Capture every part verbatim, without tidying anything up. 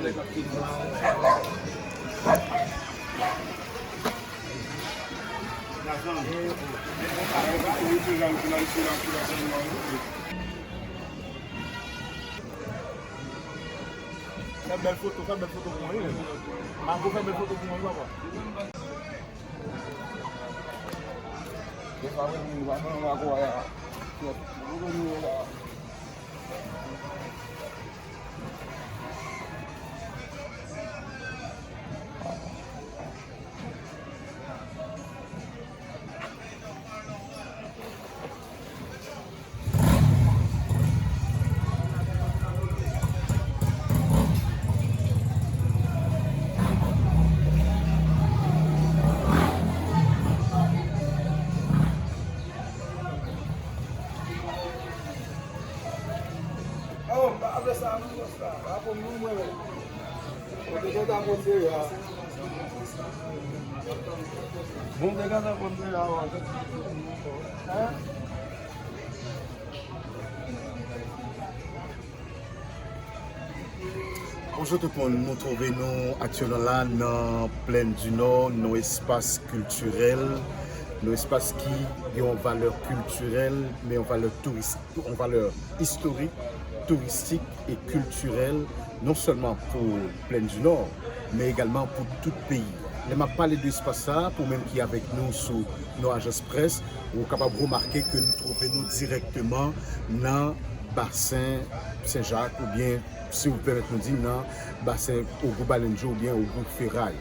Fè bèl foto, fè bèl foto pou mwen, wi. Mago, fè bèl foto pou mwen, wi, papa. Oh, pa fè sa, non, sa. Pa pou moun, mwen, mwen. Bon, te kontan kontre a. Bon, te kontan kontre a, wè. Hein? Bonjou tout moun, nou twouve nou aktyèlman la nan Plèn di Nò, nan espas kiltirèl, nan espas ki gen yon valè kiltirèl, men yon valè touris-, yon valè istorik, touristik e kiltirèl, non sèlman pou Plèn di Nò, men egalman pou tout peyi. Lè m ap pale de espas sa a, pou menm ki avèk nou sou nou ajans près, ou kapab remake ke nou twouve nou dirèkteman nan basen Sen Jak, oubyen, si w pèmèt nou di, nan basen Ogou Balenjo oubyen Ogou Feray.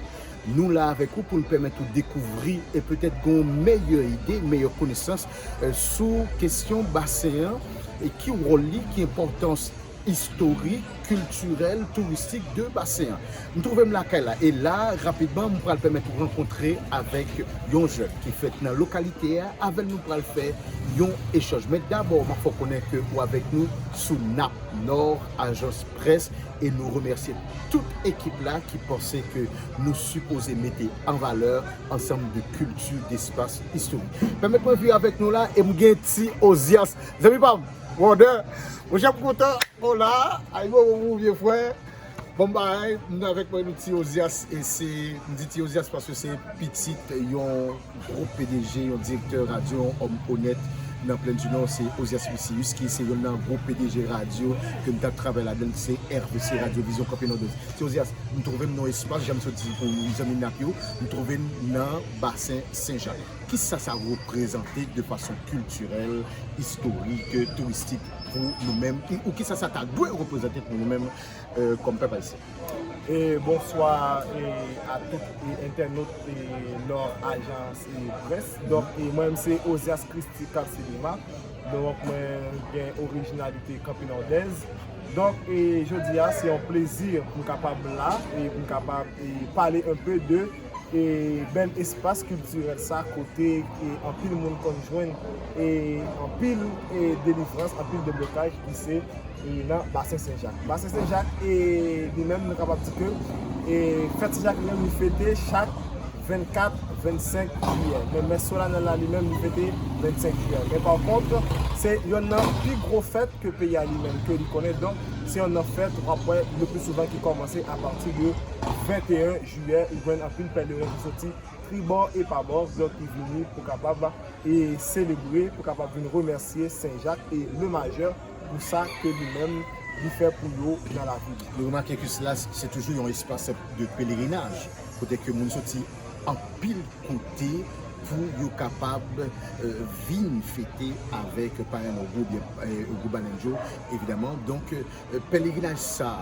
Nou la avèk ou pou n pèmèt ou dekouvri e petèt gen yon meyè ide, meyè konesans, eh, sou kesyon basen an, e ki wòl li, ki enpòtans istorik, kiltirèl, touristik de basen an. M twouve m lakay la, e la, rapidman, m pral pèmèt ou rankontre avèk yon jèn ki fèt nan lokalite a, avè l nou pral fè yon echanj. Men dabò, m ap fè w konnen ke ou avèk nou sou Nap Nò, ajans près, e nou remèsye tout ekip la ki panse ke nou sipoze mete an valè ansanm de kilti, despas istorik. Pèmèt mwen vire avèk nou la, e m gen Ti Ozias. Zanmi pa m, Wonder, monchè, m kontan, w la, Ayibobo pou ou, vye frè. Bon bagay, m avèk mwen nou Ti Ozias, e se, m di Ti Ozias paske se pitit yon gwo P D G, yon direktè radyo, yon òm onèt nan Plèn di Nò, se Ozias Lucius, ki se yonn nan gwo P D G radyo ke m t ap travay ladan l, se R V C, Radyo Vizyon Kanpe Nòdès. Ti Ozias, m twouve m nan espas, jan m sot di pou zanmi n ap yo, m twouve m nan basen Sen Jak. Kisa sa reprezante de fason kiltirèl, istorik, touristik pou nou menm, e, ou kisa sa ta dwe reprezante pou nou menm, eh, kòm pèp ayisyen? E bonswa, e, a tout, e, entènot, e, Nò Ajans, e, Près. Donk, e, mwen menm se Ozias Christy Capsidema. Donk, mwen gen orijinalite Kanpe Nòdès. Donk, e, jodi a, se yon plezi pou m kapab la, e pou m kapab, e, pale enpe de e bèl espas kiltirèl sa kote e anpil moun konn jwenn e anpil e delivrans, anpil deblokaj ki se e nan Basen Sen Jak. Basen Sen Jak e li menm nou kapab di ke e fèt Sen Jak li menm li fete chak vennkat, vennsenk jiyè. Men mès solanèl la li menm li fete vennsenk jiyè. Men pa kont, se yonn nan pi gwo fèt ke peyi a li menm ke li konnen. Donk, se yonn nan fèt w ap wè le pli souvan ki kòmanse apati de venteyen jiyè, ou jwenn anpil pèleren ki soti tribò e pabò, donk ki vini pou kapab e selebre, pou kapab vin remèsye Sen Jak e le Majè pou sa ke li menm li fè pou yo nan lavi li. Nou remake ke sila se toujou yon espas de pelerinaj, kote ke moun soti anpil kote pou yo kapab, eh, vin fete avèk parenn Ogou oubyen, eh, Ogou Balenjo, evidaman. Donk, eh, pelerinaj sa,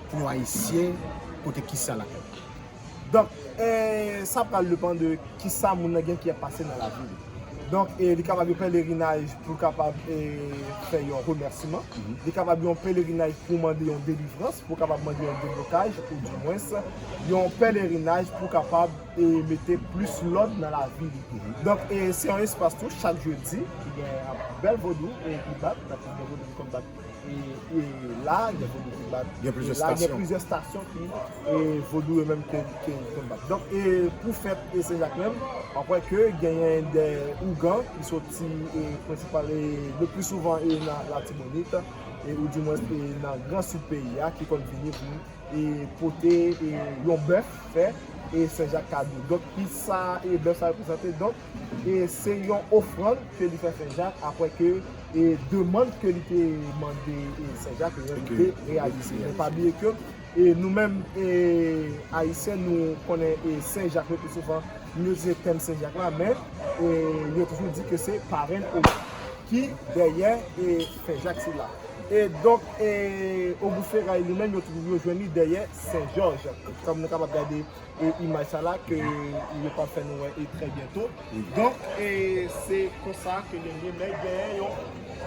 pou yon Ayisyen, kote kisa lakay? Donk, eh, sa pral depann de kisa moun nan gen ki ap pase nan lavi li. Donk, eh, li kapab yon pelerinaj pou kapab, eh, fè yon remèsiman. Mhm. Li kapab yon pelerinaj pou mande yon delivrans, pou kapab mande yon deblokaj, ou dimwens, yon pelerinaj pou kapab e mete plis lòd nan lavi li. Mhm. Donk, e se yon espas tou, chak jedi, ki gen bèl vodou e ki bat, paske gen vodou ki konn bat e, e la, gen vodou ki bat e la, gen plizyè estasyon ki e vodou yo menm ke, ke, ke bat. Donk, e pou fèt e Sen Jak menm, w ap wè ke genyen de ougan ki soti e prensipal e le pli souvan e nan Latibonit, e, ou di mwens, e, nan Gran Sid peyi a, ki konn vini pou, e, pote, e, yon bèf fè, e, Sen Jak kado. Donk, ki sa, e, bèf sa reprezante? Donk, e, se yon ofrann ke li fè Sen Jak apre ke, e, demann ke li te mande, e, Sen Jak, e, li te reyalize. Men pa bliye ke, e, nou menm, e, Ayisyen, nou konnen, e, Sen Jak yo pi souvan, nou itilize tèm Sen Jak la, men, e, yo toujou di ke se parenn Ogi ki dèyè, e, Sen Jak sila. E donk, e, Ogou Feray li menm, yo toujou, yo jwenn li dèyè Sen Jòj. Kòm nou kapab gade, e, imaj sa la, ke yo pral fè nou wè, e, trè byento. Donk, e, se konsa ke nou ye, men genyen yon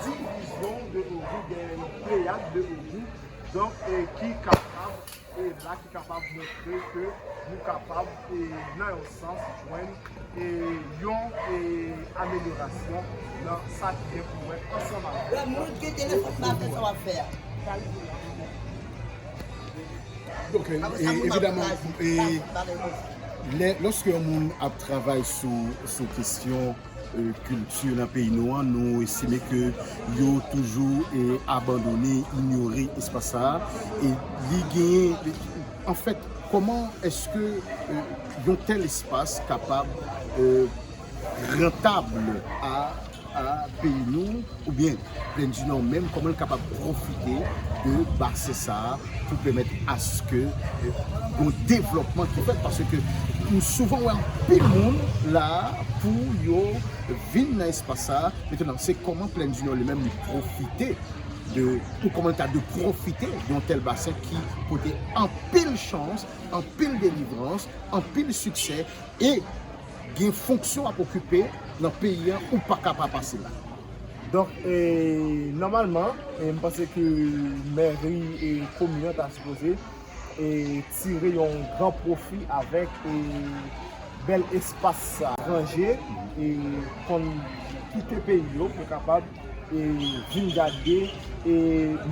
divizyon de Ogou, genyen yon pleyad de Ogou. Donk, e, ki kapab, e, la ki kapab montre ke nou kapab, e, nan yon sans, jwenn, e, yon, e, amelyorasyon nan sa ki gen pou wè ansanm avèk. Lè moun gen telefòn pa fè sa w ap fè a. Donk, e, evidaman, e, lè, lòske yon moun ap travay sou, sou kesyon, e, kilti nan peyi nou an, nou estime ke yo toujou, e, abandone, inyore espas sa a. E li genyen, anfèt, kòman èske, e, yon tèl espas kapab, e, rantab a, a peyi nou, oubyen Plèn di Nò menm, kòman l kapab pwofite de basen sa a pou pèmèt aske, e, gon devlòpman ki fèt, paske nou souvan wè anpil moun la pou yo vin nan espas sa a. Mentnan, se kòman Plèn di Nò li menm li pwofite de, ou kòman l ka de pwofite de yon tèl basen ki pote anpil chans, anpil delivrans, anpil siksè, e gen fonksyon w ap okipe nan peyi a, ou pa ka pa pase la. Donk, e, nòmalman, e, m panse ke mèri e komin an ta sipoze, e, tire yon gran pwofi avèk, e, bèl espas sa. Etranje, e, konn kite peyi yo pou kapab, e, vin gade, e,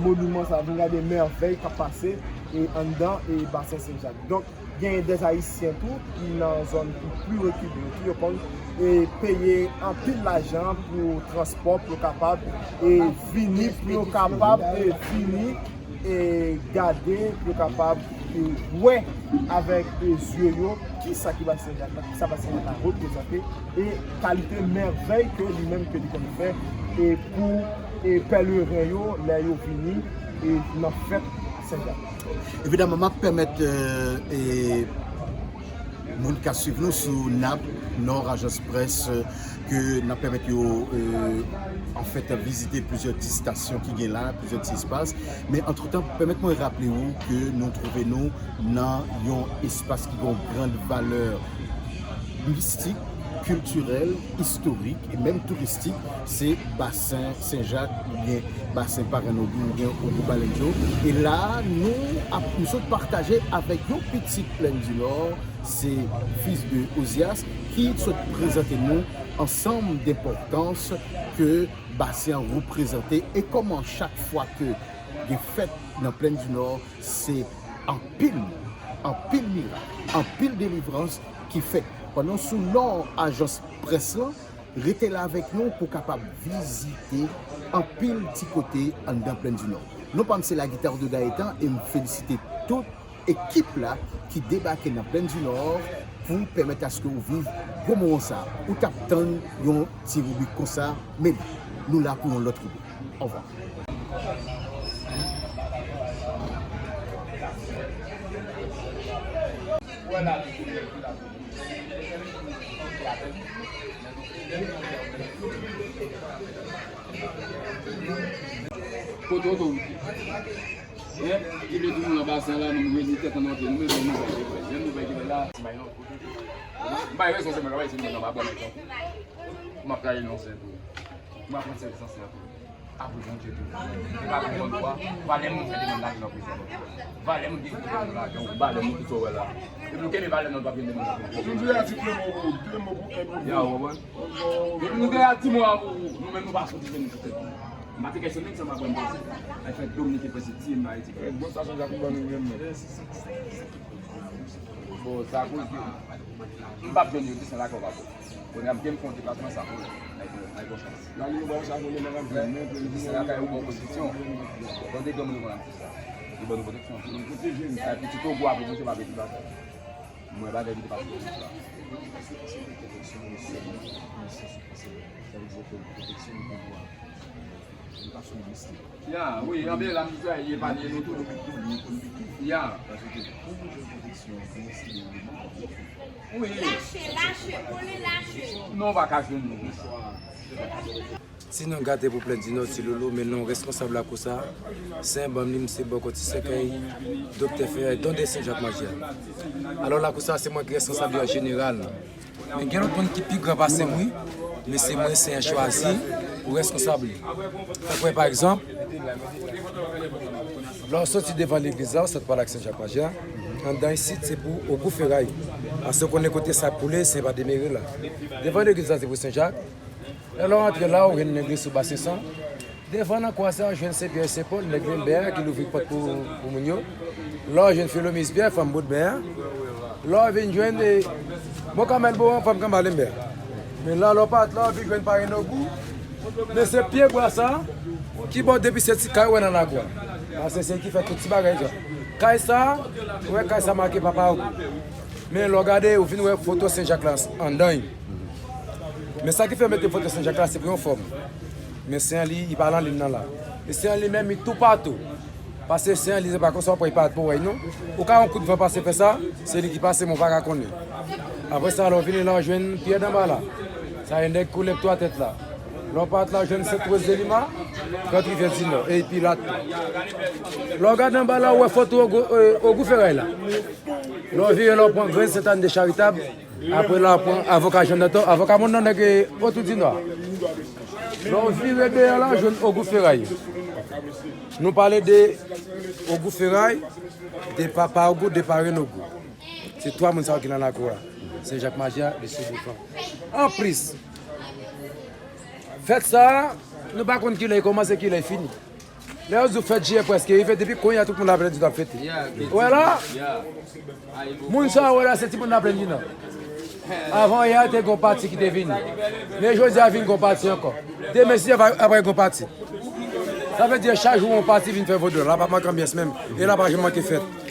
moniman sa, vin gade mèvèy k ap pase, e, anndan, e, basen Sen Jak. Donk, genyen dè Ayisyen tou ki nan zòn ki pli rekile yo tou, yo konn, e, peye anpil lajan pou transpò, pou yo kapab, e, vini, pou yo kapab, e, vini, e, gade, pou yo kapab, e, wè avèk, e, zye yo kisa ki Basen Sen Jak la, kisa Basen Sen Jak la reprezante, e kalite mèvèy ke li menm ke li konn fè, e, pou, e, pèleren yo lè yo vini, e, nan fèt Sen Jak. Evidaman, m ap pèmèt, e, e, moun k ap swiv nou sou nap, Nò Ajans Près, e, ke n ap pèmèt yo, e, anfèt, vizite plizyè ti estasyon ki gen la, plizyè ti espas. Men antretan, pèmèt mwen raple w ke nou twouve nou nan yon espas ki gen yon gran valè mistik, kiltirèl, istorik e menm touristik, se Basen Sen Jak oubyen Basen Parenn Ogi oubyen Ogou Balendjo. E la, nou ap, nou sot pataje avèk yon pitit Plèn di Nò, se Fils de Ozias, ki sot prezante nou ansanm de enpòtans ke basen an reprezante e kòman chak fwa ke gen fèt nan Plèn di Nò, se anpil, anpil mirak, anpil delivrans ki fèt. Pandan sou Nò Ajans Près lan, rete la avèk nou pou kapab vizite anpil ti kote anndan Plèn di Nò. Non pa m se Lagita Rodrigue Gaétan e m felisite tout ekip la ki debake nan Plèn di Nò pou pèmèt aske w viv gwo moman sa. Ou t ap tann yon ti ribrik konsa, men nou la pou yon lòt ribrik. Au revoir. Kote otorite? Hein? Ki vle di nou nan basen la, nou vle di tèt ann antre, nou bezwen nou bay ki fè. Lè nou bay ki fè la. M bay rezon se mwen k ap bay se mwen nan pa bon nèg tankou. M ap trayi non sèl tou. M ap pran sèvis ansyen tou. Apre Bondye tou. E pa konprann kwa, valè moun fè demann lajan nan prizon. Valè moun ki fè demann lajan, ou valè moun ki sou wè la. Epi ou kenbe valè nan pa gen demann lajan. Jodi a di de mo pou, de mo pou, en mo pou. Ya, ou konprann? Epi nou gen a di mo a pou ou, nou menm nou pa soti vini sou tèt nou. M pa te kèsyone m, sa m aprann pase. Ay fè Dominike panse ti m Ayiti. Bon, sa se Jacob ban nou menm. Bon, sa koz ke m p ap jwenn yo desann lakay w pa bon. Kounye a m te m fè yon deplasman sa pou lè. Ay bon, ay bon chans. La li yo ba w sa pou lè nan ap jwenn men pou li. Desann lakay ou bon pozisyon. Bon, de granmoun yo konn ap di sa. Li ban nou pwoteksyon. Li pwoteje nou. Ay pitit ou gwo apre pou se pa pitit batay. Mwen bagay ki te pase pou sa. Ya, wi, anben la m di sa, ye pa li nou tou. Ya. Wi. Lache, lache, kole, lache. Non, w pa ka jwenn nou konsa. Si nou gate pou plent di Nò Ti Loulou, men non reskonsab lakou sa, Sen ban m li, misye bò kò ti sèkèy, Doktè Feyè, Don de Sen Jak Majè. Alò lakou sa, se mwen ki reskonsab li an jeneral. Men gen lòt moun ki pi gran pase m, wi. Men se mwen, Sen an chwazi pou reskonsab li. Tankou pa egzanp, lè w soti devan legliz la, w sot pale ak Sen Jak Majè, anndan isit, se pou Ogou Feray. Paske w konnen kote sa koule, se pa demere la. Devan legliz la, se pou Sen Jak. Lè w antre la, w jwenn legliz sou Basen San. Devan nan kwa sa, w jwenn Sen Pyè, Sen Pòl, nèg Lenbè a ki louvri pòt pou, pou moun yo. La, w jwenn Filomiz Pyè, fanm Boudmè a. La, w vin jwenn, e, Bon Kamèl Boran, fanm Kanba Lenbè a. Men la, lè w pat la, w vin jwenn Parenn Ogou. Men se pye bwa sa, ki bò depi se ti kay ou wè nan lakou a. Paske se li ki fè tout ti bagay sa. Kay sa, ou wè kay sa make Papa Ogou. Men lè w gade, ou vin wè foto Sen Jak la anndan li. Men sa ki fè yo mete foto Sen Jak la, se pou yon fòm. Men Sen an li, li pa nan liy nan la. E Sen an li menm, li toupatou. Paske Sen an li, se pa konsa w pran, li parèt pou w wè, non. Ou ka yon kout van pase fè sa, se li ki pase, men w pa ka konnen. Apre sa, lè w vini la, w jwenn Pyè Danbala. Sa e nèg koulèv twa tèt la. Lè w parèt la, w jwenn Sent Woz de Lima, Trant Rivyè di Nò, e Pilat. Lè w gade anba la, w wè foto Ogou, e, Ogou Feray la. Lè w vire la, w pran Grenn Sentàn de Charitab. Apre la, w pran avoka Jannatò, avoka moun nan nèg, e, Otoudinò. Lè w vire deyò la, w jwenn Ogou Feray. Nou pale de Ogou Feray, de Papa Ogou, de Parenn Ogou. Se twa moun sa yo ki nan lakou a. Sen Jak Majè, de Sou Boufan. Anplis, fèt sa a, nou pa konn kilè l kòmanse, kilè l fini. Lè yo di w fèt jiyè prèske rive, depi kounye a tout moun Laplèn di n ap fete. Ou wè la? Moun sa w wè la, se timoun Laplèn di n an. Avan yè, te gen yon pati ki te vini. Men jodi a vin gen yon pati ankò. Demen, si Dye vle, ap gen yon pati. Sa vle di, chak jou yon pati vin fè vodou. La pa manke anbyans menm. E la pa janm manke fèt.